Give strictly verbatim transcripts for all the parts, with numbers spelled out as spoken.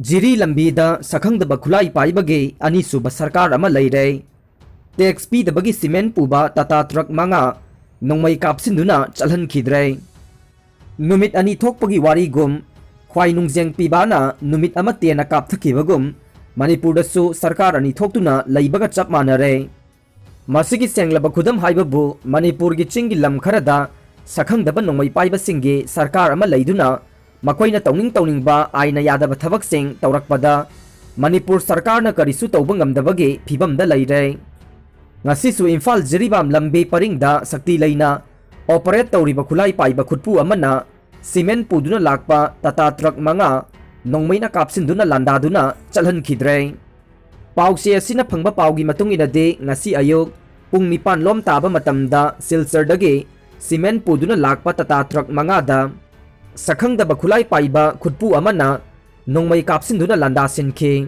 ꯖꯤꯔꯤ ꯂꯝꯕꯤꯗ ꯁꯛꯈꯪꯗꯕ ꯈꯨꯠꯂꯥꯏ ꯄꯥꯏꯕꯒꯤ ꯑꯅꯤꯁꯨꯕ ꯁꯔꯀꯥꯔ ꯑꯃ ꯂꯩꯔꯦ꯫ ꯇꯦꯛꯁ ꯄꯤꯗꯕꯒꯤ ꯁꯤꯃꯦꯟ ꯄꯨꯕ ꯇꯥꯇꯥ ꯇ꯭ꯔꯛ ꯃꯉꯥ ꯅꯣꯡꯃꯩ ꯀꯥꯞꯁꯤꯟꯗꯨꯅ ꯆꯠꯍꯟꯈꯤꯗ꯭ꯔꯦ꯫ ꯅꯨꯃꯤꯠ ꯑꯅꯤ ꯊꯣꯛꯄꯒꯤ ꯋꯥꯔꯤꯒꯨꯝ, ꯈ꯭ꯋꯥꯏ ꯅꯨꯡꯖꯦꯡ ꯄꯤꯕꯥꯅ ꯅꯨꯃꯤꯠ ꯑꯃ ꯇꯦꯟꯅ ꯀꯥꯞꯊꯈꯤꯕꯒꯨꯝ, ꯃꯅꯤꯄꯨꯔꯗꯁꯨ ꯁꯔꯀꯥꯔ ꯑꯅꯤ ꯊꯣꯛꯇꯨꯅ ꯂꯩꯕꯒ ꯆꯞ ꯃꯥꯟꯅꯔꯦ꯫ ꯃꯁꯤꯒꯤ ꯁꯦꯡꯂꯕ ꯈꯨꯗꯝ ꯍꯥꯏꯕꯕꯨ ꯃꯅꯤꯄꯨꯔꯒꯤ ꯆꯤꯡꯒꯤ ꯂꯝ ꯈꯔꯗ ꯁꯛꯈꯪꯗꯕ ꯅꯣꯡꯃꯩ ꯄꯥꯏꯕꯁꯤꯡꯒꯤ ꯁꯔꯀꯥꯔ ꯑꯃ ꯂꯩꯗꯨꯅ ꯃꯈꯣꯏꯅ ꯇꯧꯅꯤꯡ ꯇꯧꯅꯤꯡꯕ ꯑꯥꯏꯟꯅ ꯌꯥꯗꯕ ꯊꯕꯛꯁꯤꯡ ꯇꯧꯔꯛꯄꯗ ꯃꯅꯤꯄꯨꯔ ꯁꯔꯀꯥꯔꯅ ꯀꯔꯤꯁꯨ ꯇꯧꯕ ꯉꯝꯗꯕꯒꯤ ꯐꯤꯕꯝꯗ ꯂꯩꯔꯦ꯫ ꯉꯁꯤꯁꯨ ꯏꯝꯐꯥꯜ ꯖꯤꯔꯤꯕꯥꯝ ꯂꯝꯕꯤ ꯄꯔꯤꯡꯗ ꯁꯛꯇꯤ ꯂꯩꯅ ꯑꯣꯄꯔꯦꯠ ꯇꯧꯔꯤꯕ ꯈꯨꯠꯂꯥꯏ ꯄꯥꯏꯕ ꯈꯨꯠꯄꯨ ꯑꯃꯅ ꯁꯤꯃꯦꯟ ꯄꯨꯗꯨꯅ ꯂꯥꯛꯄ ꯇꯥꯇꯥ ꯇ꯭ꯔꯛ ꯃꯉꯥ ꯅꯣꯡꯃꯩꯅ ꯀꯥꯞꯁꯤꯟꯗꯨꯅ ꯂꯥꯟꯗꯥꯗꯨꯅ ꯆꯠꯍꯟꯈꯤꯗ꯭ꯔꯦ꯫ ꯄꯥꯎꯆꯦ ꯑꯁꯤꯅ ꯐꯪꯕ ꯄꯥꯎꯒꯤ ꯃꯇꯨꯡ ꯏꯟꯅꯗꯤ, ꯉꯁꯤ ꯑꯌꯨꯛ ꯄꯨꯡ ꯅꯤꯄꯥꯟ ꯂꯣꯝ ꯇꯥꯕ ꯃꯇꯝꯗ ꯁꯤꯜꯆꯔꯗꯒꯤ ꯁꯤꯃꯦꯟ ꯄꯨꯗꯨꯅ ꯂꯥꯛꯄ ꯇꯥꯇꯥ ꯇ꯭ꯔꯛ ꯃꯉꯥꯗ ꯁꯛꯈꯪꯗꯕ ꯈꯨꯠꯂꯥꯏ ꯄꯥꯏꯕ ꯈꯨꯠꯄꯨ ꯑꯃꯅ ꯅꯣꯡꯃꯩ ꯀꯥꯞꯁꯤꯟꯗꯨꯅ ꯂꯥꯟꯗꯥꯁꯤꯟꯈꯤ꯫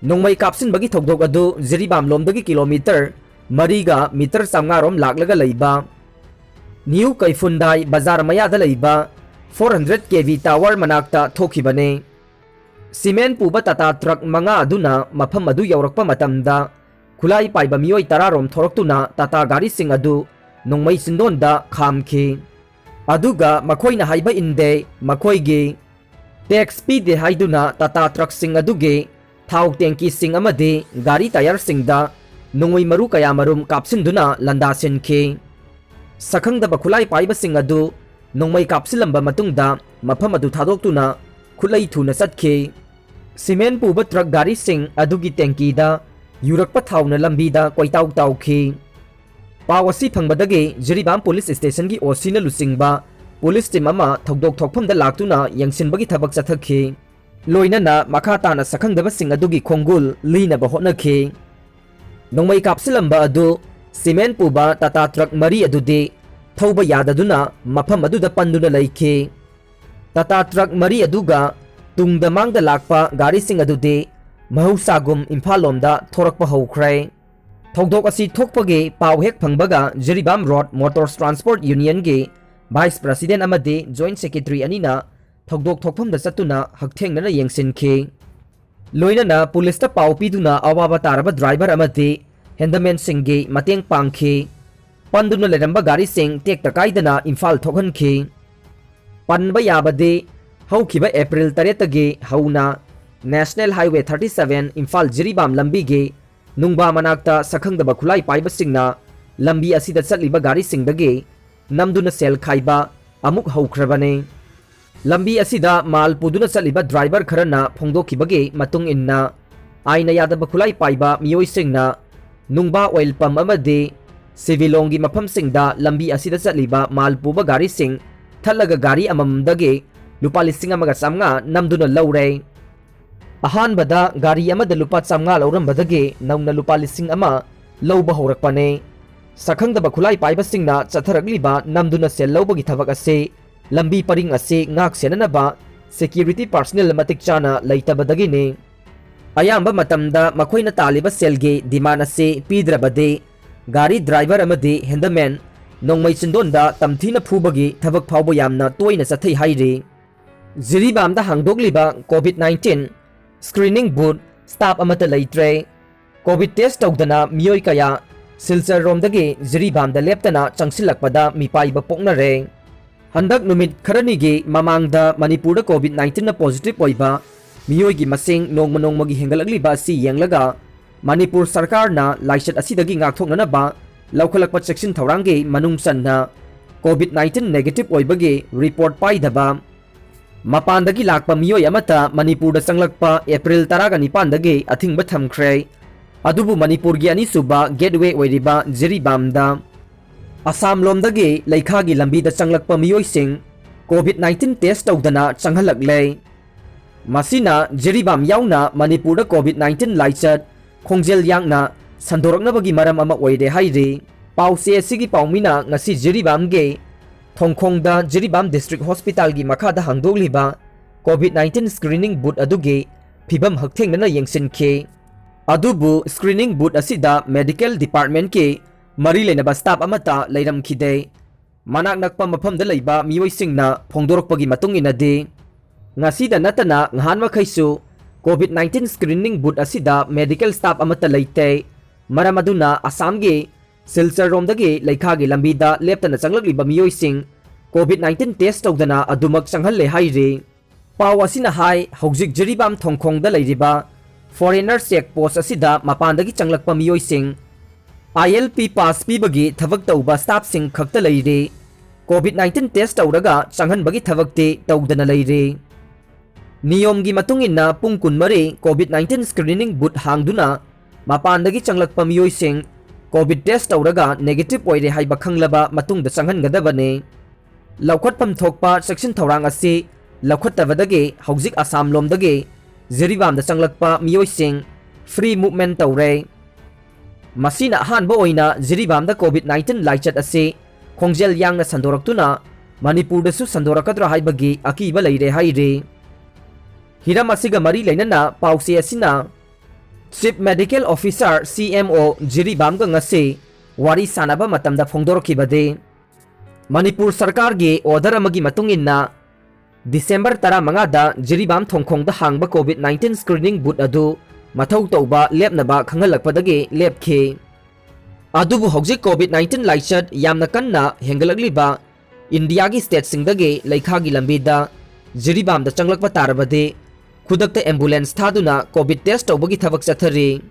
ꯅꯣꯡꯃꯩ ꯀꯥꯞꯁꯤꯟꯕꯒꯤ ꯊꯧꯗꯣꯛ ꯑꯗꯨ ꯖꯤꯔꯤꯕꯥꯝꯂꯣꯝꯗꯒꯤ ꯀꯤꯂꯣꯃꯤꯇꯔ ꯃꯔꯤꯒ ꯃꯤꯇꯔ ꯆꯥꯝꯃꯉꯥ ꯔꯣꯝ ꯂꯥꯛꯂꯒ ꯂꯩꯕ ꯅ꯭ꯌꯨ ꯀꯩꯐꯨꯟꯗꯥꯏ ꯕꯖꯥꯔ ꯃꯌꯥꯗ ꯂꯩꯕ four hundred K V tower ꯃꯅꯥꯛꯇ ꯊꯣꯛꯈꯤꯕꯅꯤ꯫ ꯁꯤꯃꯦꯟ ꯄꯨꯕ ꯇꯥꯇꯥ ꯇ꯭ꯔꯛ ꯃꯉꯥ ꯑꯗꯨꯅ ꯃꯐꯝ ꯑꯗꯨ ꯌꯧꯔꯛꯄ ꯃꯇꯝꯗ, ꯈꯨꯠꯂꯥꯏ ꯄꯥꯏꯕ ꯃꯤꯑꯣꯏ ꯇꯔꯥ ꯔꯣꯝ ꯊꯣꯔꯛꯇꯨꯅ ꯇꯥꯇꯥ ꯒꯥꯔꯤꯁꯤꯡ ꯑꯗꯨ ꯅꯣꯡꯃꯩ ꯆꯤꯟꯗꯣꯟꯗ ꯈꯥꯝꯈꯤ꯫ ꯑꯗꯨꯒ ꯃꯈꯣꯏꯅ ꯍꯥꯏꯕ ꯏꯟꯗꯦ, ꯃꯈꯣꯏꯒꯤ ꯇꯦꯛꯁ ꯄꯤꯗꯦ ꯍꯥꯏꯗꯨꯅ ꯇꯥꯇꯥ ꯇ꯭ꯔꯛꯁꯤꯡ ꯑꯗꯨꯒꯤ ꯊꯥꯎ ꯇꯦꯡꯀꯤꯁꯤꯡ ꯑꯃꯗꯤ ꯒꯥꯔꯤ ꯇꯌꯥꯔꯁꯤꯡꯗ ꯅꯣꯡꯃꯩ ꯃꯔꯨ ꯀꯌꯥꯃꯔꯨꯝ ꯀꯥꯞꯁꯤꯟꯗꯨꯅ ꯂꯥꯟꯗꯥꯁꯤꯟꯈꯤ꯫ ꯁꯛꯈꯪꯗꯕ ꯈꯨꯠꯂꯥꯏ ꯄꯥꯏꯕꯁꯤꯡ ꯑꯗꯨ ꯅꯣꯡꯃꯩ ꯀꯥꯞꯁꯤꯜꯂꯝꯕ ꯃꯇꯨꯡꯗ ꯃꯐꯝ ꯑꯗꯨ ꯊꯥꯗꯣꯛꯇꯨꯅ ꯈꯨꯠꯂꯩ ꯊꯨꯅ ꯆꯠꯈꯤ꯫ ꯁꯤꯃꯦꯟ ꯄꯨꯕ ꯇ꯭ꯔꯛ ꯒꯥꯔꯤꯁꯤꯡ ꯑꯗꯨꯒꯤ ꯇꯦꯡꯀꯤꯗ ꯌꯨꯔꯛꯄ ꯊꯥꯎꯅ ꯂꯝꯕꯤꯗ ꯀꯣꯏꯇꯥꯎ ꯇꯥꯎꯈꯤ꯫ ꯄꯥꯎ ꯑꯁꯤ ꯐꯪꯕꯗꯒꯤ ꯖꯤꯔꯤꯕꯥꯝ ꯄꯨꯂꯤꯁ ꯁ꯭ꯇꯦꯁꯟꯒꯤ ꯑꯣ ꯁꯤꯅ ꯂꯨꯆꯤꯡꯕ ꯄꯨꯂꯤꯁ ꯇꯤꯝ ꯑꯃ ꯊꯧꯗꯣꯛ ꯊꯣꯛꯐꯝꯗ ꯂꯥꯛꯇꯨꯅ ꯌꯦꯡꯁꯤꯟꯕꯒꯤ ꯊꯕꯛ ꯆꯠꯊꯈꯤ꯫ ꯂꯣꯏꯅꯅ ꯃꯈꯥ ꯇꯥꯅ ꯁꯛꯈꯪꯗꯕꯁꯤꯡ ꯑꯗꯨꯒꯤ ꯈꯣꯡꯒꯨꯜ ꯂꯤꯅꯕ ꯍꯣꯠꯅꯈꯤ꯫ ꯅꯣꯡꯃꯩ ꯀꯥꯞꯁꯤꯜꯂꯝꯕ ꯑꯗꯨ ꯁꯤꯃꯦꯟ ꯄꯨꯕ ꯇꯥꯇꯥ ꯇ꯭ꯔꯛ ꯃꯔꯤ ꯑꯗꯨꯗꯤ ꯊꯧꯕ ꯌꯥꯗꯗꯨꯅ ꯃꯐꯝ ꯑꯗꯨꯗ ꯄꯟꯗꯨꯅ ꯂꯩꯈꯤ꯫ ꯇꯥꯇꯥ ꯇ꯭ꯔꯛ ꯃꯔꯤ ꯑꯗꯨꯒ ꯇꯨꯡꯗ ꯃꯥꯡꯗ ꯂꯥꯛꯄ ꯒꯥꯔꯤꯁꯤꯡ ꯑꯗꯨꯗꯤ ꯃꯍꯧꯁꯥꯒꯨꯝ ꯏꯝꯐꯥꯜ ꯂꯣꯝꯗ ꯊꯣꯔꯛꯄ ꯍꯧꯈ꯭ꯔꯦ꯫ ꯊꯧꯗꯣꯛ ꯑꯁꯤ ꯊꯣꯛꯄꯒꯤ ꯄꯥꯎ ꯍꯦꯛ ꯐꯪꯕꯒ ꯖꯤꯔꯤꯕꯥꯝ ꯔꯣꯗ ꯃꯣꯇꯣꯔꯁ ꯇ꯭ꯔꯥꯟꯁꯄꯣꯔꯠ ꯌꯨꯅꯤꯌꯟꯒꯤ ꯚꯥꯏꯁ ꯄ꯭ꯔꯁꯤꯗꯦꯟ ꯑꯃꯗꯤ ꯖꯣꯏꯟꯠ ꯁꯦꯀ꯭ꯔꯦꯇꯔꯤ ꯑꯅꯤꯅ ꯊꯧꯗꯣꯛ ꯊꯣꯛꯐꯝꯗ ꯆꯠꯇꯨꯅ ꯍꯛꯊꯦꯡꯅꯅ ꯌꯦꯡꯁꯤꯟꯈꯤ꯫ ꯂꯣꯏꯅꯅ ꯄꯨꯂꯤꯁꯇ ꯄꯥꯎ ꯄꯤꯗꯨꯅ ꯑꯋꯥꯕ ꯇꯥꯔꯕ ꯗ꯭ꯔꯥꯏꯚꯔ ꯑꯃꯗꯤ ꯍꯦꯟꯗꯃꯦꯟꯁꯤꯡꯒꯤ ꯃꯇꯦꯡ ꯄꯥꯡꯈꯤ꯫ ꯄꯟꯗꯨꯅ ꯂꯩꯔꯝꯕ ꯒꯥꯔꯤꯁꯤꯡ ꯇꯦꯛꯇ ꯀꯥꯏꯗꯅ ꯏꯝꯐꯥꯜ ꯊꯣꯛꯍꯟꯈꯤ꯫ ꯄꯟꯕ ꯌꯥꯕꯗꯤ, ꯍꯧꯈꯤꯕ ꯑꯦꯄ꯭ꯔꯤꯜ ꯇꯔꯦꯠꯇꯒꯤ ꯍꯧꯅ National Highway thirty seven Imphal Jiribam ꯂꯝꯕꯤꯒꯤ ꯅꯨꯡꯕꯥ ꯃꯅꯥꯛꯇ ꯁꯛꯈꯪꯗꯕ ꯈꯨꯠꯂꯥꯏ ꯄꯥꯏꯕꯁꯤꯡꯅ ꯂꯝꯕꯤ ꯑꯁꯤꯗ ꯆꯠꯂꯤꯕ ꯒꯥꯔꯤꯁꯤꯡꯗꯒꯤ ꯅꯝꯗꯨꯅ ꯁꯦꯜ ꯈꯥꯏꯕ ꯑꯃꯨꯛ ꯍꯧꯈ꯭ꯔꯕꯅꯤ꯫ ꯂꯝꯕꯤ ꯑꯁꯤꯗ ꯃꯥꯜ ꯄꯨꯗꯨꯅ ꯆꯠꯂꯤꯕ ꯗ꯭ꯔꯥꯏꯚꯔ ꯈꯔꯅ ꯐꯣꯡꯗꯣꯛꯈꯤꯕꯒꯤ ꯃꯇꯨꯡ ꯏꯟꯅ, ꯑꯥꯏꯟꯅ ꯌꯥꯗꯕ ꯈꯨꯠꯂꯥꯏ ꯄꯥꯏꯕ ꯃꯤꯑꯣꯏꯁꯤꯡꯅ ꯅꯨꯡꯕꯥ ꯑꯣꯏꯜ ꯄꯝ ꯑꯃꯗꯤ ꯁꯤꯕꯤꯂꯣꯡꯒꯤ ꯃꯐꯝꯁꯤꯡꯗ ꯂꯝꯕꯤ ꯑꯁꯤꯗ ꯆꯠꯂꯤꯕ ꯃꯥꯜ ꯄꯨꯕ ꯒꯥꯔꯤꯁꯤꯡ ꯊꯠꯂꯒ ꯒꯥꯔꯤ ꯑꯃꯃꯝꯗꯒꯤ ꯂꯨꯄꯥ ꯂꯤꯁꯤꯡ ꯑꯃꯒ ꯆꯥꯝꯃꯉꯥ ꯅꯝꯗꯨꯅ ꯂꯧꯔꯦ꯫ ꯑꯍꯥꯟꯕꯗ ꯒꯥꯔꯤ ꯑꯃꯗ ꯂꯨꯄꯥ ꯆꯥꯝꯃꯉꯥ ꯂꯧꯔꯝꯕꯗꯒꯤ ꯅꯧꯅ ꯂꯨꯄꯥ ꯂꯤꯁꯤꯡ ꯑꯃ ꯂꯧꯕ ꯍꯧꯔꯛꯄꯅꯦ꯫ ꯁꯛꯈꯪꯗꯕ ꯈꯨꯠꯂꯥꯏ ꯄꯥꯏꯕꯁꯤꯡꯅ ꯆꯠꯊꯔꯛꯂꯤꯕ ꯅꯝꯗꯨꯅ ꯁꯦꯜ ꯂꯧꯕꯒꯤ ꯊꯕꯛ ꯑꯁꯤ ꯂꯝꯕꯤ ꯄꯔꯤꯡ ꯑꯁꯤ ꯉꯥꯛ ꯁꯦꯟꯅꯅꯕ ꯁꯦꯀ꯭ꯌꯨꯔꯤꯇꯤ ꯄꯥꯔꯁꯅꯦꯜ ꯃꯇꯤꯛ ꯆꯥꯅ ꯂꯩꯇꯕꯗꯒꯤꯅꯤ꯫ ꯑꯌꯥꯝꯕ ꯃꯇꯝꯗ ꯃꯈꯣꯏꯅ ꯇꯥꯜꯂꯤꯕ ꯁꯦꯜꯒꯤ ꯗꯤꯃꯥꯟ ꯑꯁꯤ ꯄꯤꯗ꯭ꯔꯕꯗꯤ ꯒꯥꯔꯤ ꯗ꯭ꯔꯥꯏꯚꯔ ꯑꯃꯗꯤ ꯍꯦꯟꯗꯃꯦꯟ ꯅꯣꯡꯃꯩ ꯆꯤꯟꯗꯣꯟꯗ ꯇꯝꯊꯤꯅ ꯐꯨꯕꯒꯤ ꯊꯕꯛ ꯐꯥꯎꯕ ꯌꯥꯝꯅ ꯇꯣꯏꯅ ꯆꯠꯊꯩ ꯍꯥꯏꯔꯤ꯫ ꯖꯤꯔꯤꯕꯥꯝꯗ ꯍꯥꯡꯗꯣꯛꯂꯤꯕ ꯀꯣꯚꯤꯗ ꯅꯥꯏꯟꯇꯤꯟ ꯁ꯭ꯀ꯭ꯔꯤꯅꯤꯡ ꯕꯨꯠ ꯁ꯭ꯇꯥꯐ ꯑꯃꯠꯇ ꯂꯩꯇ꯭ꯔꯦ꯫ ꯀꯣꯚꯤꯗ ꯇꯦꯁ ꯇꯧꯗꯅ ꯃꯤꯑꯣꯏ ꯀꯌꯥ ꯁꯤꯜꯆꯔꯔꯣꯝꯗꯒꯤ ꯖꯤꯔꯤꯕꯥꯝꯗ ꯂꯦꯞꯇꯅ ꯆꯪꯁꯤꯜꯂꯛꯄꯗ ꯃꯤꯄꯥꯏꯕ ꯄꯣꯛꯅꯔꯦ꯫ ꯍꯟꯗꯛ ꯅꯨꯃꯤꯠ ꯈꯔꯅꯤꯒꯤ ꯃꯃꯥꯡꯗ ꯃꯅꯤꯄꯨꯔꯗ ꯀꯣꯚꯤꯗ ꯅꯥꯏꯟꯇꯤꯟꯅ ꯄꯣꯖꯤꯇꯤꯚ ꯑꯣꯏꯕ ꯃꯤꯑꯣꯏꯒꯤ ꯃꯁꯤꯡ ꯅꯣꯡꯃ ꯅꯣꯡꯃꯒꯤ ꯍꯦꯟꯒꯠꯂꯛꯂꯤꯕ ꯑꯁꯤ ꯌꯦꯡꯂꯒ ꯃꯅꯤꯄꯨꯔ ꯁꯔꯀꯥꯔꯅ ꯂꯥꯏꯆꯠ ꯑꯁꯤꯗꯒꯤ ꯉꯥꯛꯊꯣꯛꯅꯅꯕ ꯂꯧꯈꯠꯂꯛꯄ ꯆꯦꯛꯁꯤꯟ ꯊꯧꯔꯥꯡꯒꯤ ꯃꯅꯨꯡ ꯆꯟꯅ ꯀꯣꯚꯤꯗ ꯅꯥꯏꯟꯇꯤꯟ ꯅꯦꯒꯦꯇꯤꯚ ꯑꯣꯏꯕꯒꯤ ꯔꯤꯄꯣꯔꯠ ꯄꯥꯏꯗꯕ, ꯃꯄꯥꯟꯗꯒꯤ ꯂꯥꯛꯄ ꯃꯤꯑꯣꯏ ꯑꯃꯠꯇ ꯃꯅꯤꯄꯨꯔꯗ ꯆꯪꯂꯛꯄ ꯑꯦꯄ꯭ꯔꯤꯜ ꯇꯔꯥꯒ ꯅꯤꯄꯥꯟꯗꯒꯤ ꯑꯊꯤꯡꯕ ꯊꯝꯈ꯭ꯔꯦ꯫ ꯑꯗꯨꯕꯨ ꯃꯅꯤꯄꯨꯔꯒꯤ ꯑꯅꯤꯁꯨꯕ ꯒꯦꯠꯋꯦ ꯑꯣꯏꯔꯤꯕ ꯖꯤꯔꯤꯕꯥꯝꯗ ꯑꯁꯥꯝꯂꯣꯝꯗꯒꯤ ꯂꯩꯈꯥꯒꯤ ꯂꯝꯕꯤꯗ ꯆꯪꯂꯛꯄ ꯃꯤꯑꯣꯏꯁꯤꯡ ꯀꯣꯚꯤꯗ ꯅꯥꯏꯟꯇꯤꯟ ꯇꯦꯁ ꯇꯧꯗꯅ ꯆꯪꯍꯜꯂꯛꯂꯦ꯫ ꯃꯁꯤꯅ ꯖꯤꯔꯤꯕꯥꯝ ꯌꯥꯎꯅ ꯃꯅꯤꯄꯨꯔꯗ ꯀꯣꯚꯤꯗ ꯅꯥꯏꯟꯇꯤꯟ ꯂꯥꯏꯆꯠ ꯈꯣꯡꯖꯦꯜ ꯌꯥꯡꯅ ꯁꯟꯗꯣꯔꯛꯅꯕꯒꯤ ꯃꯔꯝ ꯑꯃ ꯑꯣꯏꯔꯦ ꯍꯥꯏꯔꯤ꯫ ꯄꯥꯎꯆꯦ ꯑꯁꯤꯒꯤ ꯄꯥꯎꯃꯤꯅ ꯉꯁꯤ ꯖꯤꯔꯤꯕꯥꯝꯒꯤ ꯊꯣꯡꯈꯣꯡꯗ ꯖꯤꯔꯤꯕꯥꯝ ꯗꯤꯁꯇ꯭ꯔꯤꯛ ꯍꯣꯁꯄꯤꯇꯥꯜꯒꯤ ꯃꯈꯥꯗ ꯍꯥꯡꯗꯣꯛꯂꯤꯕ ꯀꯣꯚꯤꯗ ꯅꯥꯏꯟꯇꯤꯟ ꯁ꯭ꯀ꯭ꯔꯤꯅꯤꯡ ꯕꯨꯠ ꯑꯗꯨꯒꯤ ꯐꯤꯕꯝ ꯍꯛꯊꯦꯡꯅꯅ ꯌꯦꯡꯁꯤꯟꯈꯤ꯫ ꯑꯗꯨꯕꯨ ꯁ꯭ꯀ꯭ꯔꯤꯅꯤꯡ ꯕꯨꯠ ꯑꯁꯤꯗ ꯃꯦꯗꯤꯀꯦꯜ ꯗꯤꯄꯥꯔꯠꯃꯦꯟꯠꯀꯤ ꯃꯔꯤ ꯂꯩꯅꯕ ꯁ꯭ꯇꯥꯐ ꯑꯃꯠꯇ ꯂꯩꯔꯝꯈꯤꯗꯦ꯫ ꯃꯅꯥꯛ ꯅꯛꯄ ꯃꯐꯝꯗ ꯂꯩꯕ ꯃꯤꯑꯣꯏꯁꯤꯡꯅ ꯐꯣꯡꯗꯣꯔꯛꯄꯒꯤ ꯃꯇꯨꯡ ꯏꯟꯅꯗꯤ, ꯉꯁꯤꯗ ꯅꯠꯇꯅ ꯉꯍꯥꯟ ꯃꯈꯩꯁꯨ COVID nineteen screening booth ꯑꯁꯤꯗ medical staff ꯑꯃꯠꯇ ꯂꯩꯇꯦ꯫ ꯃꯔꯝ ꯑꯗꯨꯅ ꯑꯁꯥꯝꯒꯤ ꯁꯤꯜꯆꯔꯔꯣꯝꯗꯒꯤ ꯂꯩꯈꯥꯒꯤ ꯂꯝꯕꯤꯗ ꯂꯦꯞꯇꯅ ꯆꯪꯂꯛꯂꯤꯕ ꯃꯤꯑꯣꯏꯁꯤꯡ COVID nineteen test ꯇꯧꯗꯅ ꯑꯗꯨꯃꯛ ꯆꯪꯍꯜꯂꯦ ꯍꯥꯏꯔꯤ꯫ ꯄꯥꯎ ꯑꯁꯤꯅ ꯍꯥꯏ, ꯍꯧꯖꯤꯛ ꯖꯤꯔꯤꯕꯥꯝ ꯊꯣꯡꯈꯣꯡꯗ ꯂꯩꯔꯤꯕ foreigner check post ꯑꯁꯤꯗ ꯃꯄꯥꯟꯗꯒꯤ ꯆꯪꯂꯛꯄ ꯃꯤꯑꯣꯏꯁꯤꯡ ILP pass ꯄꯤꯕꯒꯤ ꯊꯕꯛ ꯇꯧꯕ staffꯁꯤꯡ ꯈꯛꯇ ꯂꯩꯔꯤ꯫ COVID nineteen test ꯇꯧꯔꯒ ꯆꯪꯍꯟꯕꯒꯤ ꯊꯕꯛꯇꯤ ꯇꯧꯗꯅ ꯂꯩꯔꯤ꯫ ꯅꯤꯌꯣꯝꯒꯤ ꯃꯇꯨꯡ ꯏꯟꯅ ꯄꯨꯡ ꯀꯨꯟꯃꯔꯤ COVID nineteen screening booth ꯍꯥꯡꯗꯨꯅ ꯃꯄꯥꯟꯗꯒꯤ ꯆꯪꯂꯛꯄ ꯃꯤꯑꯣꯏꯁꯤꯡ COVID test ꯇꯧꯔꯒ negative ꯑꯣꯏꯔꯦ ꯍꯥꯏꯕ ꯈꯪꯂꯕ ꯃꯇꯨꯡꯗ ꯆꯪꯍꯟꯒꯗꯕꯅꯤ꯫ ꯂꯧꯈꯠꯐꯝ ꯊꯣꯛꯄ ꯆꯦꯛꯁꯤꯟ ꯊꯧꯔꯥꯡ ꯑꯁꯤ ꯂꯧꯈꯠꯇꯕꯗꯒꯤ ꯍꯧꯖꯤꯛ ꯑꯁꯥꯝ ꯂꯣꯝꯗꯒꯤ ꯖꯤꯔꯤꯕꯥꯝꯗ ꯆꯪꯂꯛꯄ ꯃꯤꯑꯣꯏꯁꯤꯡ free movement ꯇꯧꯔꯦ꯫ ꯃꯁꯤꯅ ꯑꯍꯥꯟꯕ ꯑꯣꯏꯅ ꯖꯤꯔꯤꯕꯥꯝꯗ COVID nineteen ꯂꯥꯏꯆꯠ ꯑꯁꯤ ꯈꯣꯡꯖꯦꯜ ꯌꯥꯡꯅ ꯁꯟꯗꯣꯔꯛꯇꯨꯅ ꯃꯅꯤꯄꯨꯔꯗꯁꯨ ꯁꯟꯗꯣꯔꯛꯀꯗ꯭ꯔꯥ ꯍꯥꯏꯕꯒꯤ ꯑꯀꯤꯕ ꯂꯩꯔꯦ ꯍꯥꯏꯔꯤ꯫ ꯍꯤꯔꯝ ꯑꯁꯤꯒ ꯃꯔꯤ ꯂꯩꯅꯅ ꯄꯥꯎꯆꯦ ꯑꯁꯤꯅ Chief Medical Officer, CMO, ꯖꯤꯔꯤꯕꯥꯝꯒ ꯉꯁꯤ ꯋꯥꯔꯤ ꯁꯥꯟꯅꯕ ꯃꯇꯝꯗ ꯐꯣꯡꯗꯣꯔꯛꯈꯤꯕꯗꯤ, ꯃꯅꯤꯄꯨꯔ ꯁꯔꯀꯥꯔꯒꯤ order ꯑꯃꯒꯤ ꯃꯇꯨꯡ ꯏꯟꯅ December ꯇꯔꯥꯃꯉꯥꯗ ꯖꯤꯔꯤꯕꯥꯝ ꯊꯣꯡꯈꯣꯡꯗ ꯍꯥꯡꯕ COVID nineteen screening booth ꯑꯗꯨ ꯃꯊꯧ ꯇꯧꯕ ꯂꯦꯞꯅꯕ ꯈꯪꯍꯜꯂꯛꯄꯗꯒꯤ ꯂꯦꯞꯈꯤ꯫ ꯑꯗꯨꯕꯨ ꯍꯧꯖꯤꯛ COVID nineteen ꯂꯥꯏꯆꯠ ꯌꯥꯝꯅ ꯀꯟꯅ ꯍꯦꯟꯒꯠꯂꯛꯂꯤꯕ ꯏꯟꯗꯤꯌꯥꯒꯤ stateꯁꯤꯡꯗꯒꯤ ꯂꯩꯈꯥꯒꯤ ꯂꯝꯕꯤꯗ ꯖꯤꯔꯤꯕꯥꯝꯗ ꯆꯪꯂꯛꯄ ꯇꯥꯔꯕꯗꯤ ꯈꯨꯗꯛꯇ ambulance ꯊꯥꯗꯨꯅ COVID test ꯇꯧꯕꯒꯤ ꯊꯕꯛ ꯆꯠꯊꯔꯤ꯫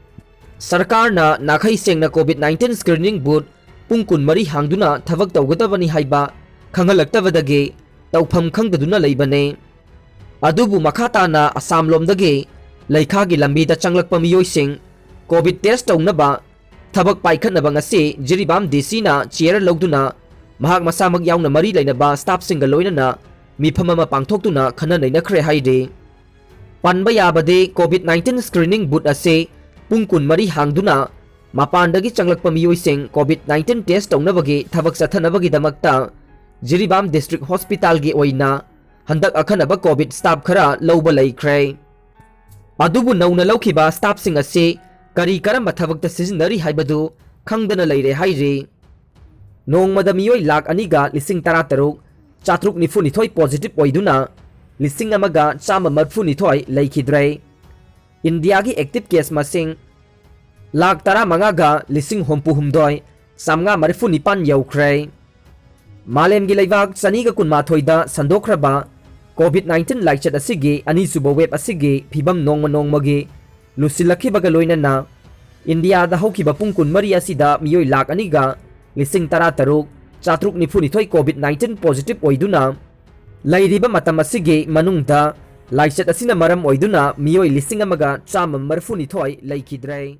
ꯁꯔꯀꯥꯔꯅ ꯅꯥꯈꯩ ꯁꯦꯡꯅ COVID nineteen screening booth ꯄꯨꯡ ꯀꯨꯟꯃꯔꯤ ꯍꯥꯡꯗꯨꯅ ꯊꯕꯛ ꯇꯧꯒꯗꯕꯅꯤ ꯍꯥꯏꯕ ꯈꯪꯍꯜꯂꯛꯇꯕꯗꯒꯤ ꯇꯧꯐꯝ ꯈꯪꯗꯗꯨꯅ ꯂꯩꯕꯅꯤ꯫ ꯑꯗꯨꯕꯨ ꯃꯈꯥ ꯇꯥꯅ ꯑꯁꯥꯝ ꯂꯣꯝꯗꯒꯤ ꯂꯩꯈꯥꯒꯤ ꯂꯝꯕꯤꯗ ꯆꯪꯂꯛꯄ ꯃꯤꯑꯣꯏꯁꯤꯡ COVID test ꯇꯧꯅꯕ ꯊꯕꯛ ꯄꯥꯏꯈꯠꯅꯕ ꯉꯁꯤ ꯖꯤꯔꯤꯕꯥꯝ DCꯅ chair ꯂꯧꯗꯨꯅ ꯃꯍꯥꯛ ꯃꯁꯥꯃꯛ ꯌꯥꯎꯅ ꯃꯔꯤ ꯂꯩꯅꯕ staffꯁꯤꯡꯒ ꯂꯣꯏꯅꯅ ꯃꯤꯐꯝ ꯑꯃ ꯄꯥꯡꯊꯣꯛꯇꯨꯅ ꯈꯟꯅ ꯅꯩꯅꯈ꯭ꯔꯦ ꯍꯥꯏꯔꯤ꯫ ꯄꯟꯕ ꯌꯥꯕꯗꯤ COVID nineteen screening booth ꯑꯁꯤ ꯄꯨꯡ ꯀꯨꯟꯃꯔꯤ ꯍꯥꯡꯗꯨꯅ ꯃꯄꯥꯟꯗꯒꯤ ꯆꯪꯂꯛꯄ ꯃꯤꯑꯣꯏꯁꯤꯡ COVID nineteen test ꯇꯧꯅꯕꯒꯤ ꯊꯕꯛ ꯆꯠꯊꯅꯕꯒꯤꯗꯃꯛꯇ ꯖꯤꯔꯤꯕꯥꯝ District Hospitalꯒꯤ ꯑꯣꯏꯅ ꯍꯟꯗꯛ ꯑꯈꯟꯅꯕ COVID staff ꯈꯔ ꯂꯧꯕ ꯂꯩꯈ꯭ꯔꯦ꯫ ꯑꯗꯨꯕꯨ ꯅꯧꯅ ꯂꯧꯈꯤꯕ staffꯁꯤꯡ ꯑꯁꯤ ꯀꯔꯤ ꯀꯔꯝꯕ ꯊꯕꯛꯇ ꯁꯤꯖꯤꯟꯅꯔꯤ ꯍꯥꯏꯕꯗꯨ ꯈꯪꯗꯅ ꯂꯩꯔꯦ ꯍꯥꯏꯔꯤ꯫ ꯅꯣꯡꯃꯗ ꯃꯤꯑꯣꯏ ꯂꯥꯈ ꯑꯅꯤꯒ ꯂꯤꯁꯤꯡ ꯇꯔꯥꯇꯔꯨꯛ ꯆꯥꯇ꯭ꯔꯨꯛ ꯅꯤꯐꯨꯅꯤꯊꯣꯏ positive ꯑꯣꯏꯗꯨꯅ ꯂꯤꯁꯤꯡ ꯑꯃꯒ ꯆꯥꯝꯃ ꯃꯔꯤꯐꯨꯅꯤꯊꯣꯏ ꯂꯩꯈꯤꯗ꯭ꯔꯦ꯫ ꯏꯟꯗꯤꯌꯥꯒꯤ active case ꯃꯁꯤꯡ ꯂꯥꯈ ꯇꯔꯥꯃꯉꯥꯒ ꯂꯤꯁꯤꯡ ꯍꯨꯝꯐꯨꯍꯨꯝꯗꯣꯏ ꯆꯥꯝꯃꯉꯥ ꯃꯔꯤꯐꯨꯅꯤꯄꯥꯟ ꯌꯧꯈ꯭ꯔꯦ꯫ ꯃꯥꯂꯦꯝꯒꯤ ꯂꯩꯕꯥꯛ ꯆꯅꯤꯒ ꯀꯨꯟꯃꯥꯊꯣꯏꯗ ꯁꯟꯗꯣꯛꯈ꯭ꯔꯕ COVID nineteen ꯂꯥꯏꯆꯠ ꯑꯁꯤꯒꯤ ꯑꯅꯤꯁꯨꯕ wave ꯑꯁꯤꯒꯤ ꯐꯤꯕꯝ ꯅꯣꯡꯃ ꯅꯣꯡꯃꯒꯤ ꯂꯨꯁꯤꯜꯂꯛꯈꯤꯕꯒ ꯂꯣꯏꯅꯅ ꯏꯟꯗꯤꯌꯥꯗ ꯍꯧꯈꯤꯕ ꯄꯨꯡ ꯀꯨꯟꯃꯔꯤ ꯑꯁꯤꯗ ꯃꯤꯑꯣꯏ ꯂꯥꯈ ꯑꯅꯤꯒ ꯂꯤꯁꯤꯡ ꯇꯔꯥꯇꯔꯨꯛ ꯆꯥꯇ꯭ꯔꯨꯛ ꯅꯤꯐꯨꯅꯤꯊꯣꯏ COVID nineteen positive ꯑꯣꯏꯗꯨꯅ ꯂꯩꯔꯤꯕ ꯃꯇꯝ ꯑꯁꯤꯒꯤ ꯃꯅꯨꯡꯗ ꯂꯥꯏꯆꯠ ꯑꯁꯤꯅ ꯃꯔꯝ ꯑꯣꯏꯗꯨꯅ ꯃꯤꯑꯣꯏ ꯂꯤꯁꯤꯡ ꯑꯃꯒ ꯆꯥꯝꯃ ꯃꯔꯤꯐꯨꯅꯤꯊꯣꯏ ꯂꯩꯈꯤꯗ꯭ꯔꯦ꯫